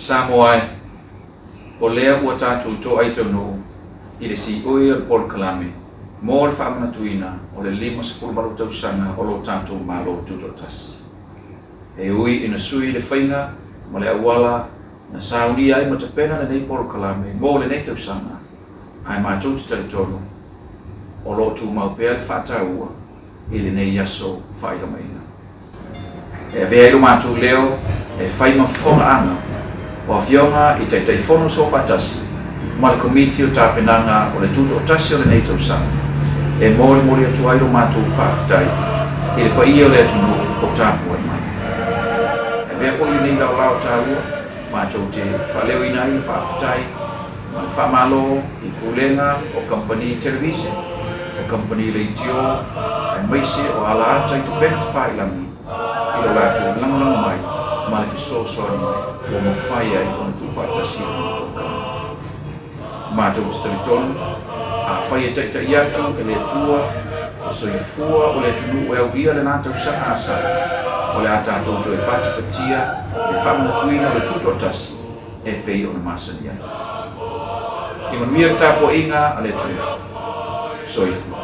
Samoa e, o lea ua tatou toai taunuu i le siui o le polokalame mo le faamanatuina o le 58 tausaga o lo tatou Malo Tutoatasi. E ui ina sui le faiga ma le auala na saunia ai ma tapena lenei polokalame mo lenei tausaga, ae matou te talitonu o lo o tumau pea le faataua i lenei aso faailogaina. E avea ai lo matou leo e fai ma fofogaaga o Afioga i Taitaifono Soofaatasi ma le Komiti o Tapenaga o le Tutoatasi o lenei tausaga e molimoli atu ai lo matou faafetai i le paia o le atunuu o tapuai mai. E avea foi lenei laolao taua matou te faaleoina ai le faafetai ma le faamalo i Pulega o Kamupani Televise, o Kamupani Leitio aemaise o alaata i tupega tafailagi i lo latou lagolago mai ma le fesoasoani mai ua mafai ai ona tuufaatasi lenei polokalame. Matou te talitonu, afai e taitai atu e le Atua le soifua o le atunuu e aulia lena tausaga asala, o le a tatou toe patipatia le faamanatuina o le Tutoatasi e pei ona masani ai. Ia manuia le tapuaiga a le atunuu. Soifua.